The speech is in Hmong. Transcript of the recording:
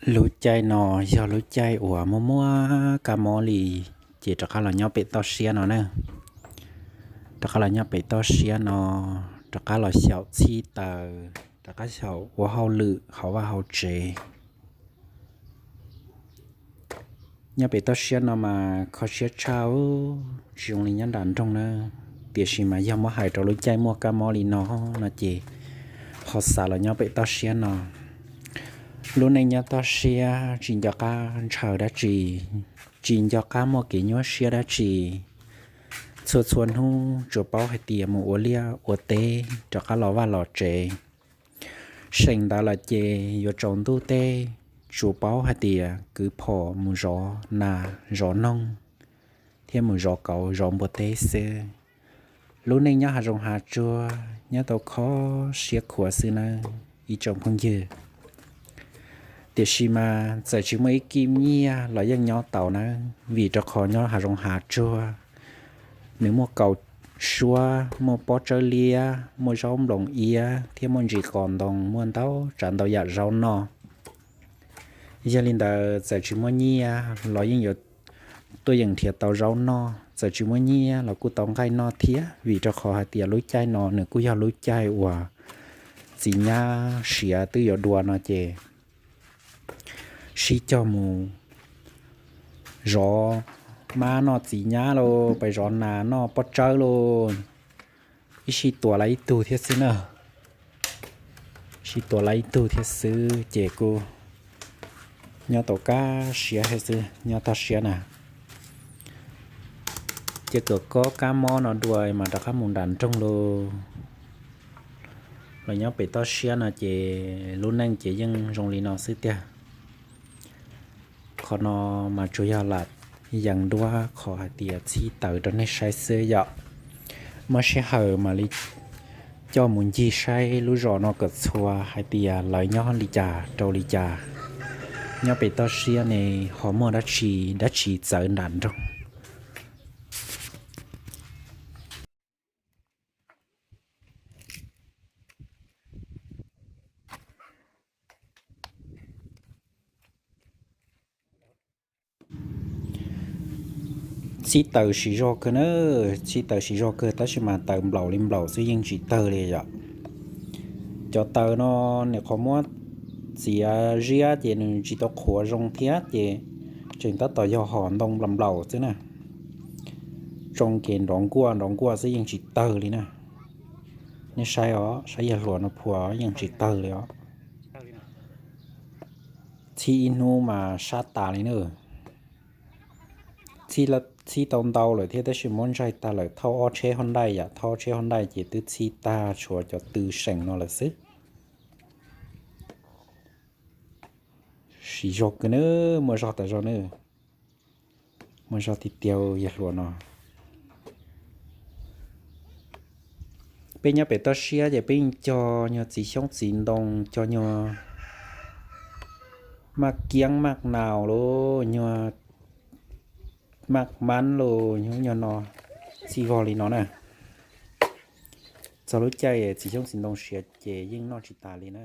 Lub caij no yog lub caij uas muaj muaj kab mob li, ces rov qab los nyob pem toj siab no na. Rov qab los nyob pem toj siab no, rov qab los xyaum txhib taws, rov qab xyaum ua hauj lwm hauv vaj hauv tsev. Nyob pem toj siab no mas kho siab tshaj, tsis zoo li nyob nram nroog na. Tiam sis mas yog muab hais rau lub caij muaj kab mob li no, no ces ho xav los nyob pem toj siab no. Lub neej nyob toj siab tsis nco qab ntshaw dab tsi, tsis nco qab muaj kev nyuaj siab dab tsi. Txhua txhua hnub tsuas paub hais tias mus ua liaj ua teb rov qab los vaj los tsev. Seem ntawd lawm ces yuav tsaus ntuj teb, tsuas paub hais tias kwv phom mus zov nas zov noog thiab mus zov kauv zov npua teb xwb. Lub neej nyob hav zoov hav tsuag nyob tau kho siab khuav xwb nawb ib tsoom phooj ywg. Tiam sis mas txawm tsis muaj ib kib nyiaj los yeej nyob tau nawb, vim rau qhov nyob hav zoov hav tsuag, nws muaj kaus suab, muaj pob tsawb liab, muaj zaub nploos iab thiab muaj ntsis qos ntoo, muaj ntau tsav ntau yam zaub noj. Yog li ntawd txawm tsis muaj nyiaj los yeej yuav tuaj yeem nrhiav tau zaub noj, txawm tsis muaj nyiaj los kuj tau nqaij noj thiab, vim rau qhov hais tias lub caij no nws kuj yog lub caij uas txiv nyab siav twb yuav dua no ces sib cog mus zov mab noj txiv nyab lauj, pais zov nas noj pob tsawb lauj. Ib sij tua lawv ib tug thiab xwb na. Sib tua lawv ib tug thiab xwb ces kuj nyob tau kab siab thiab xwb nyob toj siab na. Ces kom kob kab mob no dua mas rov qab mus nram nroog lauj. Los nyob pem toj siab no ces lub neej ces yeej zoo li no xwb tiag. Qhov no mas tsuas yog lam yees duab qhov hais tias txhib taws rau nej saib xwb yom. Muaj sij hawm mam li coj mus ncig saib lub zos no kom txhua hais tias lawv nyob li cas rau li cas. Nyob pem toj siab ne ho muaj dab tsi dab tsi txawv nram nroog. Txhib taws siv zog kawg na, txhib taws siv zog kawg tab sis mas taws nplaum li nplaum xwb yeej tsis tawg li yom. Cov taws no nim qhov muab txiav ziab ces nws tsis tau qhuav zoo thiab ces tseem tab tom yog hom ntoo nplaum nplaum xwb na. Tsoo ces nrov nkuaj nrov nkuaj xwb yeej tsis tawg li na. Nej saib os, saib yawg hluas no phua yeej tsis tawg li os. Txhib ib hnub mas sab tas li na. Txhib tau ntau lawm thiab tab sis muab ntsaig tag lawm, thauj ob tsheb hauv nraij yom, thauj ob tsheb hauv nraij ces twb txhib tag tshuav cov tw seem no lawm xwb. Siv zog kawg na, muaj zog tas zog na. Muaj zog tiag tiag yawg hluas no. Peb nyob pem toj siab ces peb yeej cog nyuag txiv xyoob txiv ntoo, cog nyuag maj kiab maj nau lauj, nyuag maj mab lauj, nyuag no txhij vog li no na. Txog lub caij txiv xyoob txiv ntoo siav ces yeej noj tsis tas li na.